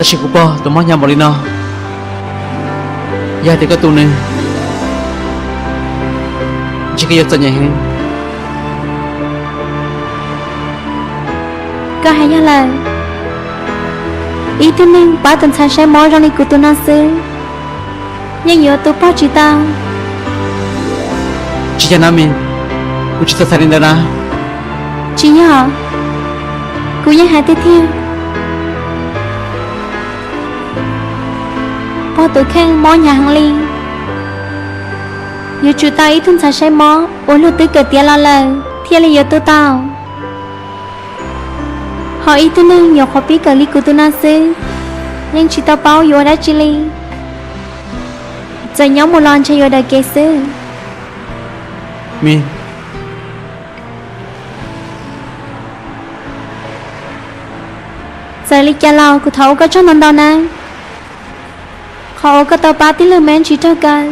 Tab sis kuv pog tus mob hnyav npaum li no, yog hais tias koj tu nws, ntshe koj yuav txom nyem heev. Koj hais yog lawm, ib tug neeg pab tus ntxhais saib mob zoo li kuv tus no xwb, yeej yuav tu pog tsis tau. Tsis yog na Mis, kuv tsis txhob txhais li ntawd na. Tsis yog, kuv yeej hais tiag tiag. Pog tus kheej mob hnyav heev li, yuav tsum tau ib tug ntxhais saib mob uas luag twb kawm tiav los lawm thiaj li yuav tu tau. Ho ib tug neeg nyuam qhuav pib kawm li kuv tus no xwb, yeej tsis tau paub yuav ua dab tsi li. Txawm nyob mus los ntshe yuav daws kev xwb. Mis, txawm li cas los kuv thov ua koj tsaug ntau ntau nawb, qhov uas koj tau pab tij laug Meb tsis raug kaw.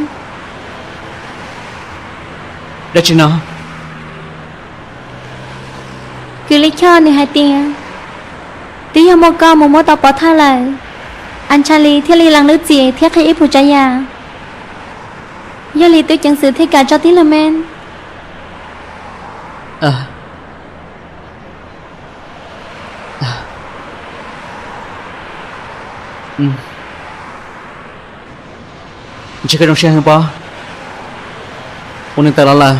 Dab tsi no? Kws Li Choj nws hais tias, twb yog muaj koj mus muab tau pov thawj lawm, Anchalis thiaj li lees lub txim thiab qhia ib puas tsav yam. Yog li tub ceev xwm thiaj kam tso tij laug Meb. Ntshe koj zoo siab heev pob, ua nws tawm los lawm.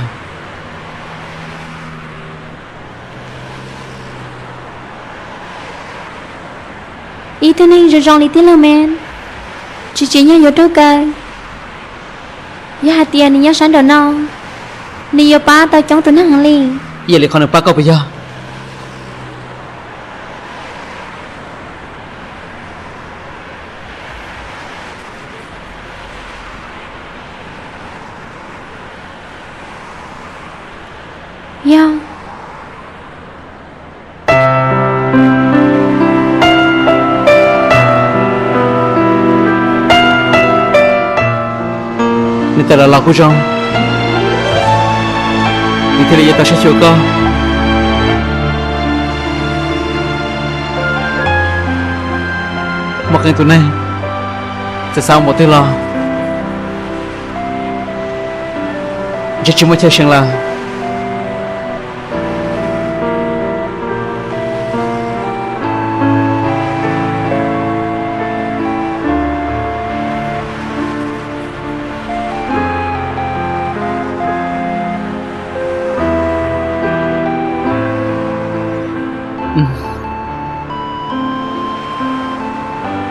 Ib tug neeg zoo zoo li tij laug Meb, tsis tsim nyog yuav raug kaw. Yog hais tias nws nyob sab nraum no, nws yuav pab tau coob tus neeg heev li. Ib yam li qhov nws pab koj puas yog? Yog. Nws tawm los los kuj zoo, nws thiaj li yuav tau saib xyuas koj. Muaj qee tus neeg txawm xav ua npaum twg los ntshe tsis muaj chaw seev lawm.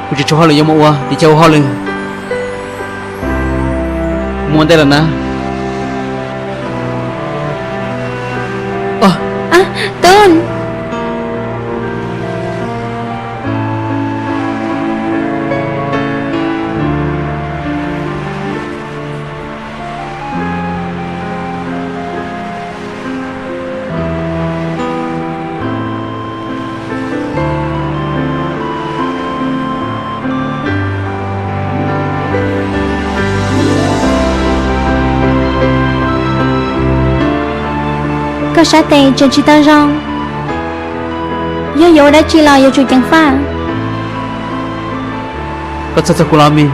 Kuv tsis tshuav hauj lwm yuav mus ua, ces cia ua hauj lwm. Mus ua ntej lawm na. Tub. Koj sab tes tseem tsis tau zoo, yog yuav ua dab tsi los yuav tsum ceev faj. Koj txhawj txog kuv los Mis?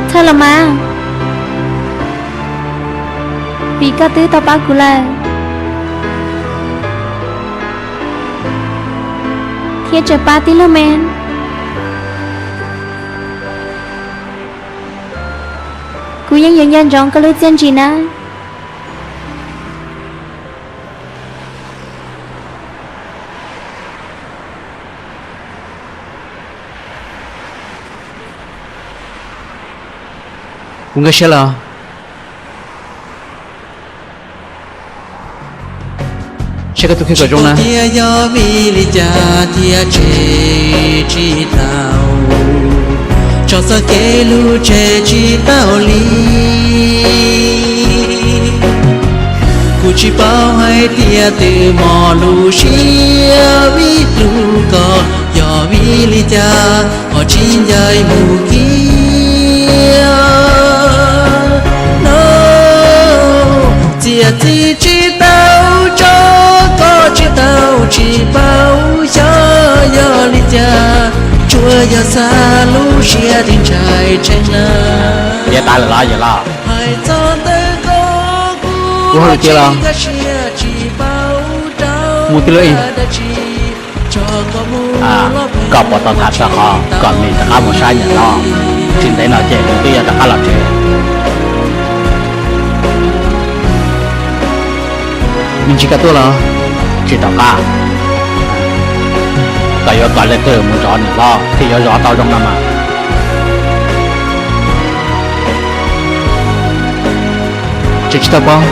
Txhawj los mas, vim koj twb tau pab kuv lawm, thiab tseem pab tij laug Meb. Kuv yeej yuav nco ntsoov koj lub txiaj ntsim nawb. Kuv nkag siab los. Saib koj tus kheej kom zoo na. Tias yog vim li cas thiaj tseg tsis tau, tso txoj kev hlub tseg tsis tau li. Kuv tsis paub hais tias twb mob lub siab vim hlub koj, yog vim li cas ho tsis ncaim mus kiag no. Txiav txim tsis tau, tso koj tsis tau, tsis paub Tiav tas lawm los yawm los? Kuv hauj lwm tiav los. Mus tij laug Ib, koj puas tau tham txog qhov kom Mim rov qab mus saib niam hlob? Tsis ntev no ces nws twb yuav rov qab los tsev. Nws tsis kam tuaj los? Tsis rov qab. Koj yuav kom leej twg mus zov niam hlob thiaj yuav zov tau zoo no mas? Tseem tsis tau paub.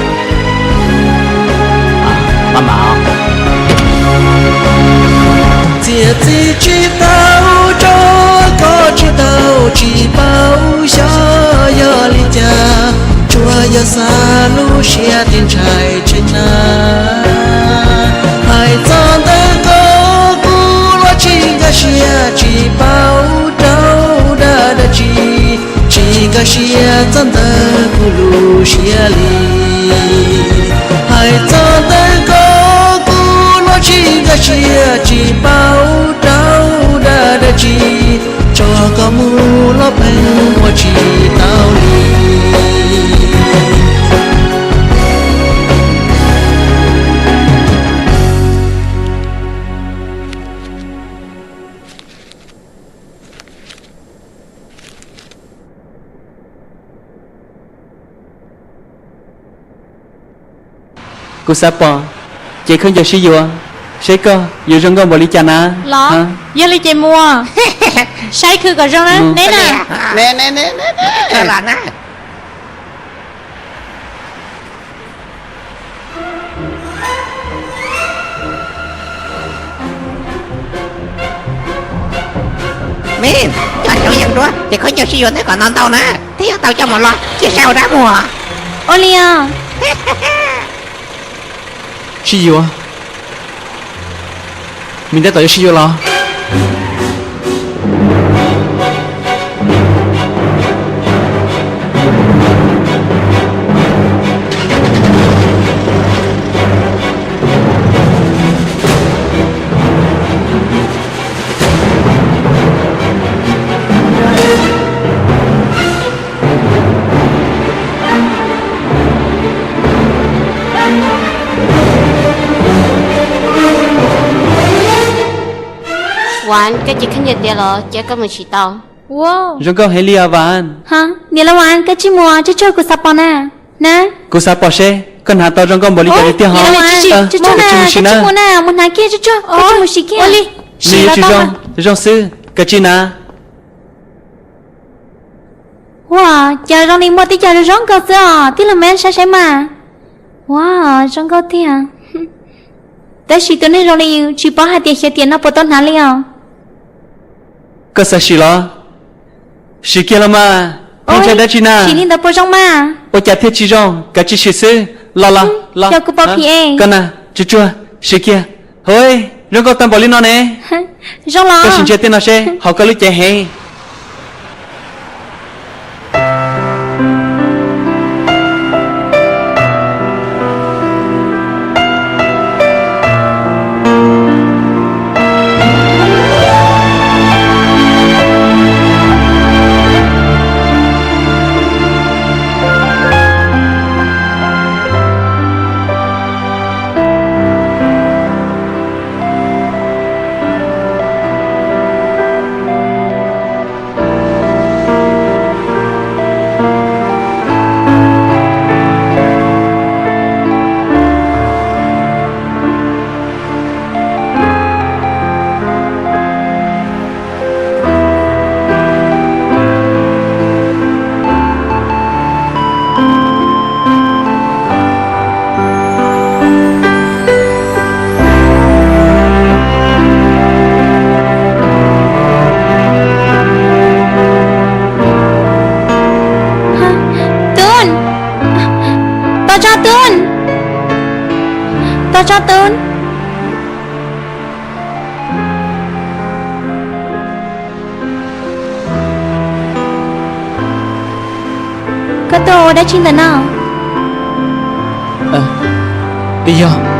Txiav txim tsis tau rau koj tsis tau tsis paub xyov yog li cas, tsuas yog xav lub siab tias ntshai tshee na. Hais txog ntawm koj kuv los tsis nkag siab tsis paub rau dab dab tsi, tsis nkag siab txog ntawm kuv lub siab li. Hais txog ntawm koj kuv los tsis nkag siab tsis paub rau dab dab tsi, tso koj mus los pheej ua tsis tau li. Kuv xav pom cev khaub ncaws sib yuav, saib koj yuav zoo nkauj npaum li cas na. Los, yog li ces mus, saib khw kom zoo na neb na. Mim, coj cov yeeb nruab ces khaub ncaws sib yuav ntawd kom ntau ntau na, thiaj yuav tau coj mus los cia saib ua dab muag. Ua li os. Sib yuav? Mim tab tom yuav sib yuav los? Vas, koj cev khaub ncaws tiav los ces koj mus tsis tau. Zoo nkauj heev li os Vas. Niam laus Vas, koj tsis mus, tsuag tsuag kuv xav pom na. Na, kuv xav pom seb koj hnav tau zoo nkauj npaum li cas li tiag ho. Tsis mus na, mus hnav kiag tsuag tsuag, koj tsis mus sim kiag. Nws yuav tsis zoo, zoo xwb, koj tsis na. Ua cas zoo li muaj tib co zoo zoo nkauj xwb os, tij laug Mem saib saib mas. Ua, zoo nkauj tiag. Tab sis tus neeg zoo li yus tsis paub hais tias xyov tiam no puas tau hnav li os. Koj xav sim los? Sim kiag los mas, pheej ntshai dab tsi na? Sim li ntawd puas zoo mas? Ua cas thiaj tsis zoo, kav tsij sim xwb. Los los los. Koj na, tsuag tsuag, sim kiag. Hauj, zoo nkauj tag npaum li no ne. Zoo los? Koj sim ntsia tej no seb, hauv koj lub cev heev. Tub, tos tso Tub, tos tso Tub. Koj tuaj ua dab tsi ntawm no? Twb yog